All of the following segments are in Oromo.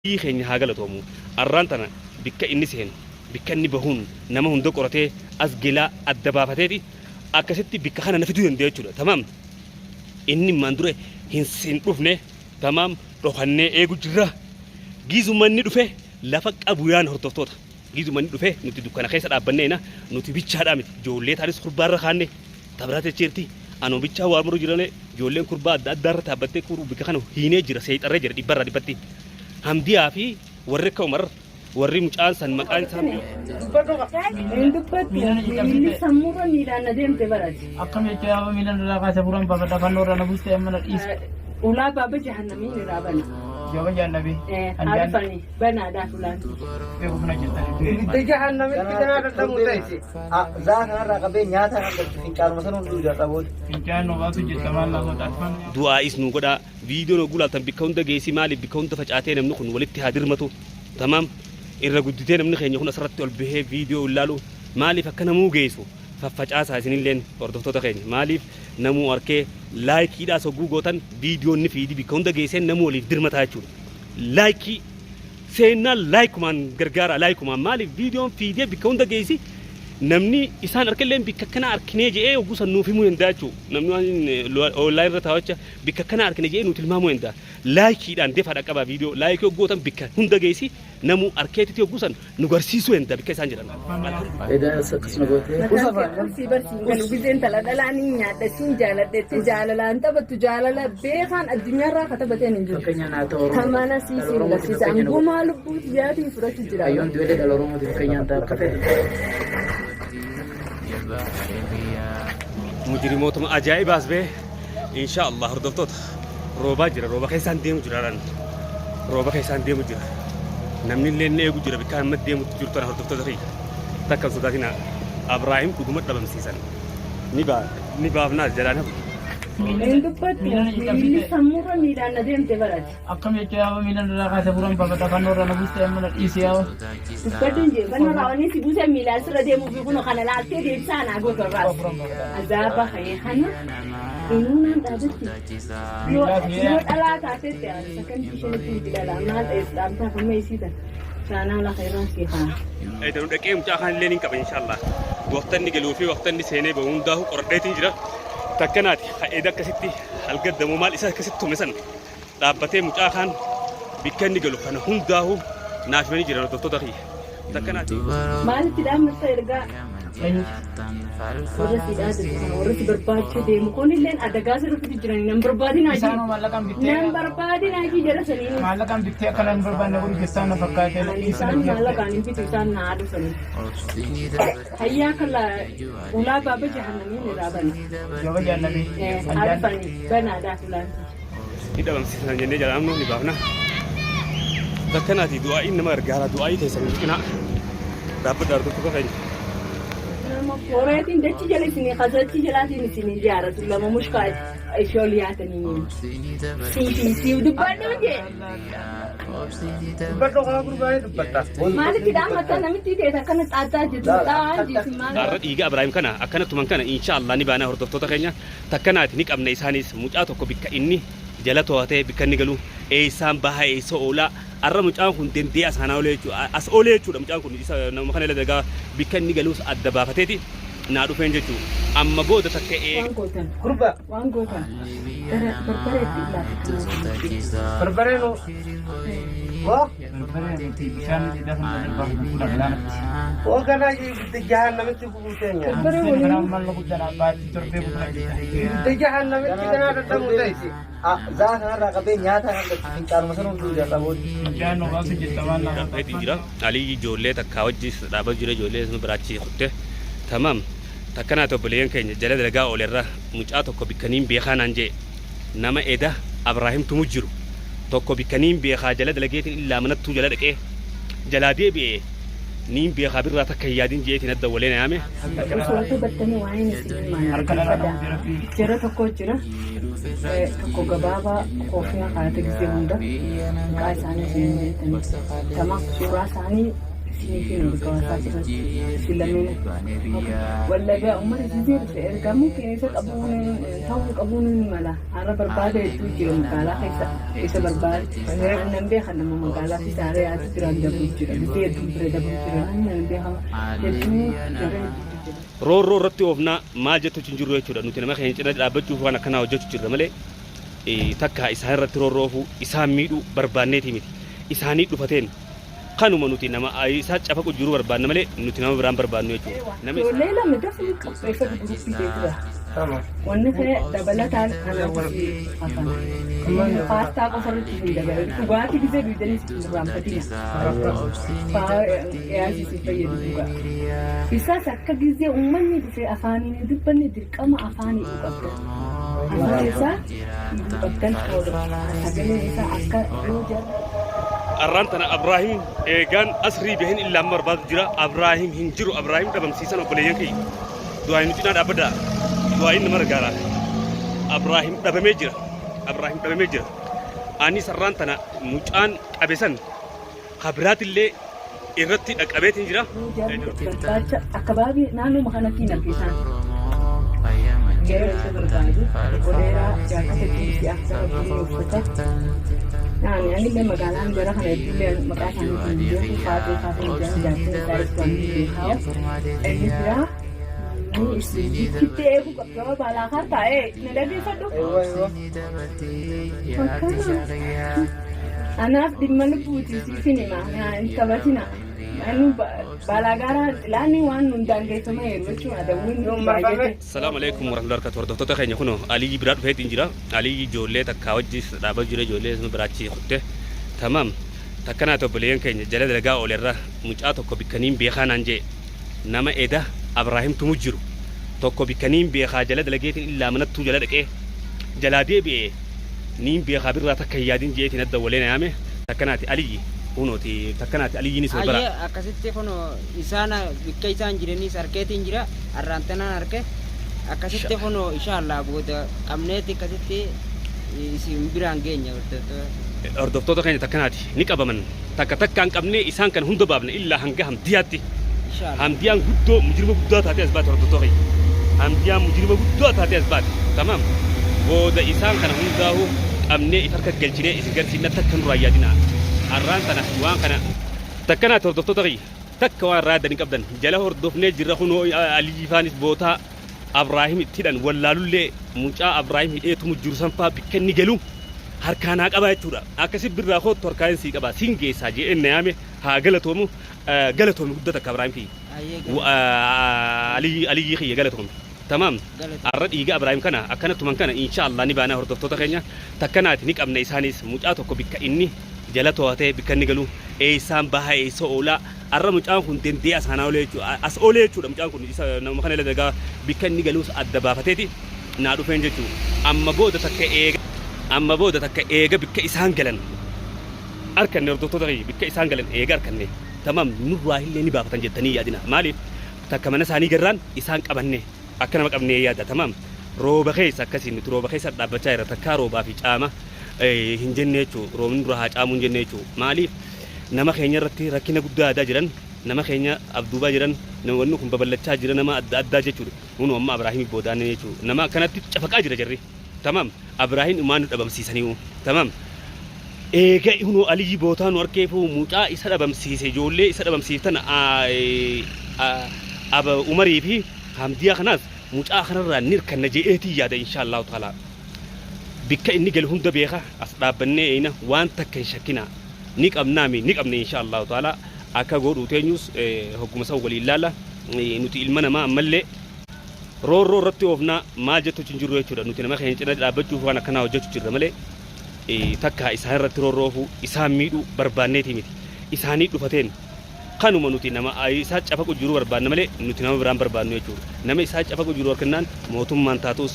Rabbii keenya haa galatoomu. Arraan tana bikka inni seenu, bikka inni bahuun nama hunda qoratee as gelaa adda baafateeti akkasitti bikka kana na fiduu danda'a jechuudha. Tamaam. Inni immaan dura hin hin dhufne tamaam dhokannee eegu jirra. Giizuma inni dhufe lafa qabu yaan hordoftoota. Giizuma inni dhufe nuti dukkana keessa dhaabbanneena nuti bichaadhaa miti. Ijoollee taanis kurbaarra kaanne tabiraate jeerti. Anuma bichaa waa muru jirane ijoolleen kurbaa adda addaarra dhaabbattee kuru bikka kana hiinee jira seexarree jira dhibbarraa dhibbatti. Hamdiyaa fi warri akka Umar warri mucaan san maqaan isaa Hin dubbattu. Miilli sammuurra miilaan na deemte barati. Akkam jecha yaaba miila irraa kaase furaan baafadha fannoo irraa na buuste amma na dhiise. Ulaa baaba jahannamiin irraa bana. Jooba jaannabi. Harfani banaadhaaf ulaan. Beekuuf na jirtan. Ibidda jahannamitti ganaa dhadhamu ta'e. Zaa kanarraa qabee nyaata kan galchu fincaanuma sana hunduu jira qaboota. Fincaan nu baasu jirta maal na goota afaan. Du'aa'is nu godhaa. Viidiyoon hogguu laaltan bikka hunda geessi maaliif bikka hunda facaatee namni kun walitti haa dirmatu. Tamaam irra gudditee namni keenya kun asirratti ol bahee viidiyoo ilaalu maaliif akka namuu geessu faffacaasaa isinilleen hordoftoota keenya maaliif namuu arkee laayikiidhaas hogguu gootan viidiyoon ni fiidi bikka hunda geessee namuu waliif dirmataa jechuudha. Laayikii seennaa laayikumaan gargaara laayikumaan maaliif viidiyoon fiidee bikka hunda geessi namni isaan arkelleen bikka akkanaa arkinee je'ee hogguu san nuuf himuu danda'a jechuudha. Namni waan onlaayinii irra taa'acha bikka akkanaa arkine je'ee nu tilmaamuu danda'a. Laayikiidhaan defa dhaqqabaa viidiyoo laayikii hogguu gootan bikka hunda geessi namuu arkeetiti hogguu san nu garsiisuu danda'a bikka isaan jedhan. Edaa akkasuma gootee. Mataan kee qursii barsiin galu gizeen tala dhalaan hin nyaadha siin jaaladhetti jaalalaan taphattu jaalala beekaan addunyaarraa ka taphateen hin jiru. Fakkeenya naa ta'u Oromoo. Tamana sii siin labsiisa angumaa lubbuu tiyyaatiin fudhachu jira. Ayyoon du'eelee dhala Oromootiif fakkeenyaan ta'a akka fedhe. Mujrimootuma ajaa'ibaas bee insha Allah hordoftoota roobaa jira rooba keessaan deemu jira dhaan rooba keessaan deemu jira namni illee inni eegu jira bikka amma deemutti jiru tana hordoftoota kiyya takka hin sodaatina Abraahim dhuguma dhabamsiisan ni baa ni baafnaas jalaan hafu. Hin dubbattu miilli sammuurra miilaan na deemte barati. Akkam jecha yaaba miila irraa kaase furaan baafadha fannoo irraa na buuste amma na dhiise yaaba. Dubbadhu hin jee fannoo irraa wanni si buuse miilaan sirra deemuu fi kunoo kana laaltee deebisaa naa gootu irraas. Azaaba kee kana inuu naan dhaabatti. Yoo yoo dhalaa taatetti ani sakandii shanitti miti dhalaa maal ta'eef dhaamtaaf amma isii tan chaanaala keerraan sii kaa. Eedanu dhaqee mucaa kaan illee ni qaba inshallah. Waqta inni galuu fi waqta inni seenee bahu hundaahu qoradheetiin jira. Takkanaati eeda akkasitti halgaddamoo maal isa akkasitti tume san dhaabbatee mucaa kaan bikka inni galu kana hundaahu naaf himanii jiran hordoftoota kiyya. Takkanaati. Maalitti dhaammatta ergaa warra si dhaadatu kana warra si barbaachuu deemu kunilleen adagaa sirriitti jiranii nan barbaadin hajii. Isaanoo maallaqaan bittee Nan barbaadin hajii jala sanii. Maallaqaan bittee akka nan barbaanne godhu keessaa na fakkaatee na Ani dhiise isaan na jette. maallaqaan hin bitu isaan naa dhufanii. Hayyaa kalla ulaa baaba jahannamiin irraa bana. Jooba jaannabii. Arfani banaadhaaf ulaan. Ni dhabamsiisna jennee jalaamnu ni baafna. Takkanaati du'aa'iin nama gargaara du'aa'ii teessan hin tuqinaa. Dhaabbadha hordoftoota keenya. Nama horeetiin dachi jala isinii kasachi jalaatiin isinii ijaaratu lama mushkaa ishee ol yaatanii. Siifi siif dubbadhu jee. Dubbadhu kaa gurbaa dubbatta. Maalitti dhaammatta namitti teet akkana xaaxaa jirtu xaa'aan jirti maal. Har'a dhiiga Abrahaam kana akkana tuman kana insha Allah ni baana hordoftoota keenya takkanaati ni qabna isaanis mucaa tokko bikka inni jala to'atee bikka inni galu eessaan baha eessa oolaa har'a mucaan kun dandee as aanaa oolee jechuudha as oolee jechuudha mucaan kun isa nama kana dalagaa bikka inni galus adda baafateeti naa dhufeen jechuudha amma booda takka ee Waan gootan. Gurbaa. Waan gootan. Gara barbareetti ilaali. Barbaree nu. Hoo. Barbaree miti bishaan lafa na darbaa fuula galaanatti. Hoo ganaa ibidda jahannamitti gubuu teenya. Barbaree Karaa waliin mallaqa guddaan abbaatti torbee guutuu hojjeta. Ibidda jahannamitti ganaa dhadhamu ta'e. Zaa kanarraa qabee nyaata kan galchu fincaanuma sana hunduu jira qaboota. Fincaan nu baasu jirta maal na goota. Dhaabbatee jira. Alii ijoollee takkaa wajji dhaabaa jira ijoollee sun biraachii kutte. Tamaam. Takkanaati obboleeyyan keenya jala dalagaa oolerra mucaa tokko bikkaniin beekaa naan jee nama eda Abraahim tumu jiru tokko bikkaniin beekaa jala dalageetiin illaa manattuu jala dhaqee jalaa deebi'e niin beekaa birraa takka hin yaadin jeetiin adda walee na yaame. Osoo taphattanii waa'een isin himaa Harka dhala nama rabbii. Jara tokko jira. Tokko gabaabaa koofiyaa kaayate gisee hunda maqaa isaanii isin hin beektanii. Tamaaf suuraa isaanii Isiniifin erga WhatsApp irratti isin lameen. Wallagaa uummata isii dhufe ergamuu keessa qabuun ta'uu qabuun ni mala. Har'a barbaada hedduu jira magaalaa keessa isa barbaada. Nan beeka nama magaalaa fi saaree yaadu biraan dabru jira. Bifee hedduu bira dabru jira. Nan beeka hedduu jara hedduu jira. Roorroo irratti oofnaa maal jettu hin jirru jechuudha. Nuti nama keenya cina dhaabbachuuf waan akkanaa hojjechuu jirra malee takka isaan irratti roorroofuu isaan miidhuu barbaanneetii miti. Isaanii dhufateen kanuma nuti nama isaa cafaqu jiru barbaanna malee nuti nama biraan barbaannu jechuudha. Nama isaa Ijoollee lama dafii qopheeffatu guruppii ta'e jira. Wanni kee dabalataan anaaf hafan. Paastaa qofa irratti hin dabalatu. Dhugaatii gisee duudanis hin irraanfatina. Dhiyaasii si fayyadu dhugaa. Isaas akka gisee uummanni dhufee afaaniin hin dubbanne dirqama afaanii qabdan. Afaan isaa hidhuu qabdan. Sagaleen isaa akka yoo jarri. Arraan tana Abraahim eegaan asrii bahin illaan barbaadu jira. Abraahim hin jiru. Abraahim dhabamsiisan obboleeyyan kiyya. Du'aayin nu cinaa dhaabbadhaa. Du'aayin nama gargaara. Abraahim dhabamee jira. Abraahim dhabamee jira. Anis arraan tana mucaan qabe san kabiraatillee irratti dhaqqabeetiin jira. Barbaacha akkabaabii naannoo kanatti hin argisan. Yeroo isa barbaadu odeeraa jaakata jiisii akka rabbiin uffata. Naani anillee magaalaan jara kana hedduullee maqaa isaaniitiin hin beeku faatee faatee jaan jaartiin isaa ibsu ani hin beekaa. Inni biraa itti eeguu qabda balaa kan taa'ee na dhageeffadhu. Akkana. Anaaf dhimma lubbuuti siifin hima hin taphatina. Anu balaa xilaanni waan nun daangeffama yeroo jechuun adawwiin baay'ate. Salaamu alaikum warahmatullahi wabarakatuh. Hordoftoota keenya kunoo Aliyyi biraa dhufeetiin jira. Aliyyi ijoollee takkaa wajji dhaabaa jira ijoollee sana biraachi kutte. Tamaam. Takkanaati obboleeyyan keenya jala dalagaa oolerra mucaa tokko bikkaniin beekaa naan jee nama eda Abraahim tumu jiru tokko bikkaniin beekaa jala dalageetiin illaa manattuu jala dhaqee jalaa deebi'ee niin beekaa birraa takka hin yaadin jeetiin adda walee na yaame. Takkanaati Aliyyi kunooti takkanaati Aliyyiinis wal bara. Ayyee akkasitti kun isaan bikka isaan jiranis harkeetiin jira har'aan tanaan harke akkasitti kun inshallah booda qabneeti akkasitti isin biraan geenya hordoftoota. Hordoftoota keenya takkanaati ni qabaman takka takkaan qabnee isaan kan hunda baafne illaa hanga Hamdiyaatti. Inshallah. Hamdiyaan guddoo mujrima guddaa taatee as baate hordoftoota keenya. Hamdiyaan mujrima guddaa taatee as baate. Tamaam. Booda isaan kana hundaahu qabnee if harka galchinee isin garsiifna takka nurraa yaadinaa. Arraan tana waan kana takkanaati hordoftoota kiyya. Takka waan irraa yaaddan hin qabdan. Jala hordofnee jirra kunoo Aliyyi faanis bootaa Abraahim itti hidhan wallaalullee mucaa Abraahim hidhee tumu jiru sanfaa bikka inni galu harkaan haa qabaa jechuudha. Akkasi birraa koottu harkaan sii qabaa siin geessaa jedheen na yaame haa galatoomu galatoomi guddaa takka Abraahim kiyya. Ayyee Aliyyi kiyya galatoomi. Tamaam. Galatoomi. Arra dhiiga Abraahim kana akkana tuman kana insha Allah ni baanaa hordoftoota keenya takkanaati ni qabna isaanis mucaa tokko bikka inni jala to'atee bikka inni galu eessaan baha eessa oolaa arra mucaan kun dandee asaanaa oolee jechuudha as oolee jechuudha mucaan kun isa nama kana dalagaa bikka inni galus adda baafateeti naa dhufeen jechuudha amma booda takka eega amma booda takka eega bikka isaan galan arkanne hordoftoota kiyya bikka isaan galan eega arkanne tamam nurraa illee ni baafatan jettanii yaadina maaliif takka mana isaanii garraan isaan qabanne akka nama qabnee yaada tamam rooba keessa akkasiin nuti rooba keessa dhaabbachaa jira takkaa roobaa fi caama hin jenne jechuu roobni dura haa caamuu hin jenne jechuu maaliif nama keenya irratti rakkina guddaa yaadaa jiran nama keenya abduubaa jiran namoonni kun babal'achaa jira nama adda addaa jechuudha hunu amma Abraahimii boodaanne jechuu nama akkanatti cafaqaa jira jarri tamam Abraahim imaan nu dhabamsiisaniiru tamam eega hunu Aliyyi bootaa nu arkeefu mucaa isa dhabamsiise ijoollee isa dhabamsiiftan aba Umarii fi Hamdiyaa kanaas mucaa kanarraa ni hirkanna je'eetii yaada insha Allahu ta'ala. Bikka inni galu hunda beeka as dhaabbannee eeyna waan takka hin shakkina ni qabnaami ni qabna insha Allahu ta'ala akka godhu teenyus hogguma san waliin laala nuti ilma namaa ammallee roorroo irratti oofnaa maal jettu hin jirru jechuudha nuti nama keenya cina dhaabbachuuf waan akkanaa hojjechuu jirra malee takka isaan irratti roorroofuu isaan miidhuu barbaanneetii miti isaanii dhufateen kanuma nuti nama isaa cafaqu jiru barbaanna malee nuti nama biraan barbaannu jechuudha. Nama isaa cafaqu jiru harkannaan mootummaan taatus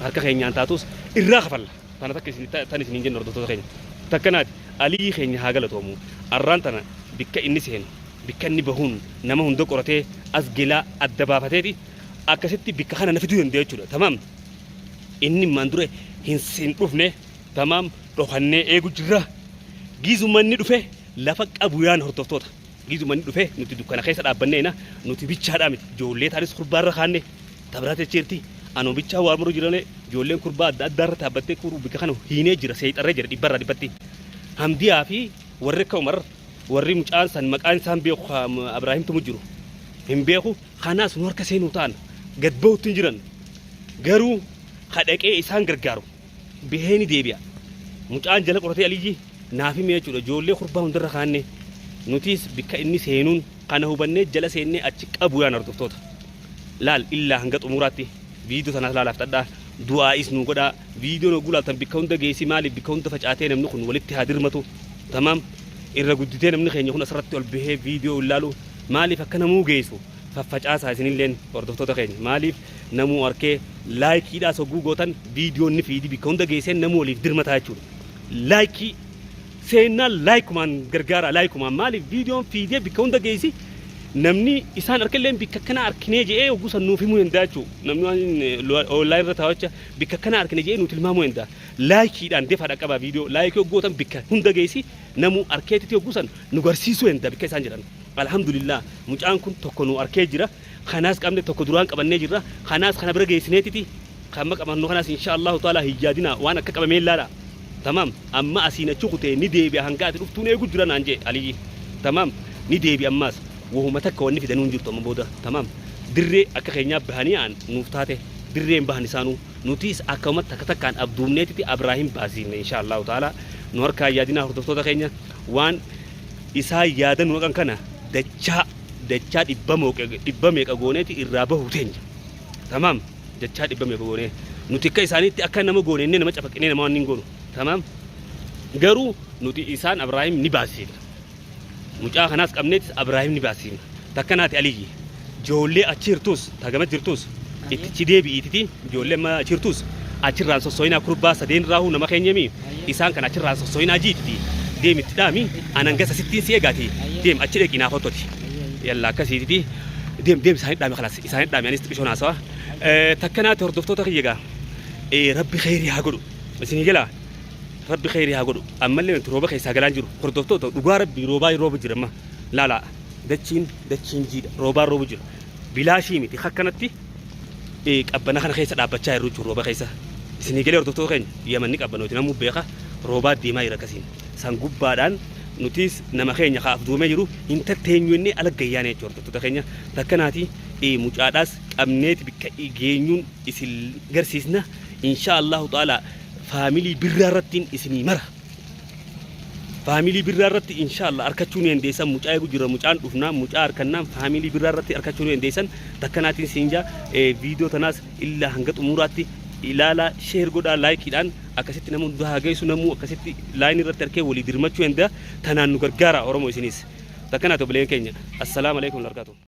harka keenyaan taatus irraa kafalla. Tana takka isin tan isin hin jennu hordoftoota keenya. Takkanaati Aliyyi keenya haa galatoomu. Arraan tana bikka inni seenu bikka inni bahuun nama hunda qoratee as gelaa adda baafateeti akkasitti bikka kana na fiduu danda'a jechuudha. Tamaam inni maan dura hin dhufne tamaam dhokannee eegu jirra. Giizuma inni dhufe lafa qabu yaan hordoftoota. Gizuma inni dhufe nuti dukkana keessa dhaabbanneena nuti bichaadhaa miti ijoollee taanis kurbaarra kaanne tabiraate jirti anoo bichaa waa muru jirane ijoolleen kurbaa adda addaarra dhaabbattee kuru bika kana hiinee jira seexarree jira dhibbarraa dhibbatti. Hamdiyaa fi warri akka Umar warri mucaan san maqaan isaan beeku Abraahim tumu jiru hin beeku kanaas nu harka seenuu ta'an gad bahutti hin jiran garuu kadhaqee isaan gargaaru bahee ni deebi'a. Mucaan jala qoratee Aliyyi naaf hime jechuudha ijoollee kurbaa hundarra kaanne nutis bikka inni seenuun kana hubannee jala seennee achi qabu yaan hordoftoota. Laal illaa hanga xumuraatti viidiyoo tanaas laalaaf xadhaa du'aa'is nu godhaa viidiyoo nu gulaaltan bikka hunda geessi maaliif bikka hunda facaatee namni kun walitti haa dirmatu tamaam irra gudditee namni keenya kun asirratti ol bahee viidiyoo ilaalu maaliif akka namuu geessu faffacaasaa isinilleen hordoftoota keenya maaliif namuu arkee laayikiidhaa sogguu gootan viidiyoon ni fiidi bikka hunda geessee namuu waliif dirmataa jechuudha. Laayikii seennaan laayikumaan gargaara laayikumaan maaliif viidiyoon fiidee bikka hunda geessi namni isaan arkalleen bikka akkana arkinee je'ee hogguu san nuuf himuu danda'a jechuudha. Namni waan onlaayinii irra taa'acha bikka akkana arkine je'ee nuuf tilmaamuu danda'a. Laayikiidhaan defa dhaqqabaa viidiyoo laayikii hoggootan bikka hunda geessi namuu arkeetitti hogguu san nu garsiisuu danda'a bikka isaan jedhan. Alhamdulillah mucaan kun tokko nu arkee jira. Kanaas qabne tokko duraan qabannee jirra. Kanaas kana bira geessineetiti kan qabannu kanaas insha Allahu ta'ala hin yaadina waan akka qabamee ilaala. Tamaam amma asiin achi kutee ni deebi'a hanga ati dhuftuun eegu jira naan jee Aliyyi. Tamaam ni deebi'a ammaas wahuma takka wanni fidanuu hin jirtu amma booda. Tamaam dirree akka keenyaa bahanii aan nuuf taate dirreen bahan isaanuu nutis akkuma takka takkaan abduumneetiti Abraahim baasiifne insha Allahu ta'ala nu harkaa yaadinaa hordoftoota keenya waan isaa yaadan nu haqan kana dachaa dachaa dhibba meeqa gooneeti irraa bahu teenya. Tamaam dachaa dhibba meeqa goonee nuti akka isaaniitti akka nama goone nama cafaqinee nama waan hin goonu. Tamaam garuu nuti isaan Abraahim ni baasiifna. Mucaa kanaas qabneetis Abraahim ni baasiifna. Takka naati Aliyyi ijoollee achi jirtus tagama jirtus ittichi deebi'iititi ijoollee amma achi jirtus achirraan sossoyinaa kurbaa sadeen raahuu nama keenyami isaan kan achirraan sossoyinaa jiititi deemitti dhaami anan gasa sittiin si eegaati deem achi dhaqi naa kottoti yalla akkasiititi deem deem isaanii dhaami kalaas isaanii dhaami anis xiqqishoon haasawa. Takka naati hordoftoota kiyya gaa rabbi kheyrii haa godhu isinii galaa rabbi kheyrii haa godhu ammallee nuti rooba keessaa galaan jiru hordoftoota dhugaa rabbi roobaa rooba jira amma laalaa dachiin dachiin jiidha roobaa roobu jira bilaashii miti akkanatti qabbana kana keessa dhaabbachaa jirru jechuudha rooba keessa isinii galee hordoftoota keenya yamanni qabbanooti namuu beeka roobaa deemaa jira akkasiin san gubbaadhaan nutis nama keenya kaaf duumee jiru hin tatteenyu inni ala gayyaane jechuudha hordoftoota keenya takka naati mucaadhaas qabneeti bikka geenyuun isin garsiisna insha Allahu ta'ala faamilii birraa irrattiin isinii mara. Faamilii birraa irratti insha Allah harkachuu ni dandeessan mucaa eegu jira mucaan dhufnaan mucaa harkannaan faamilii birraa irratti harkachuu ni dandeessan takka naatiin siin jaa viidiyoo tanaas illaa hanga xumuraatti ilaalaa share godhaa laayikiidhaan akkasitti nama hunda haa geessu namuu akkasitti laayinii irratti harkee walii dirmachuu danda'a tanaan nu gargaara Oromoo isinis takka naati obboleen keenya assalaamu alaikum warahmatullahi.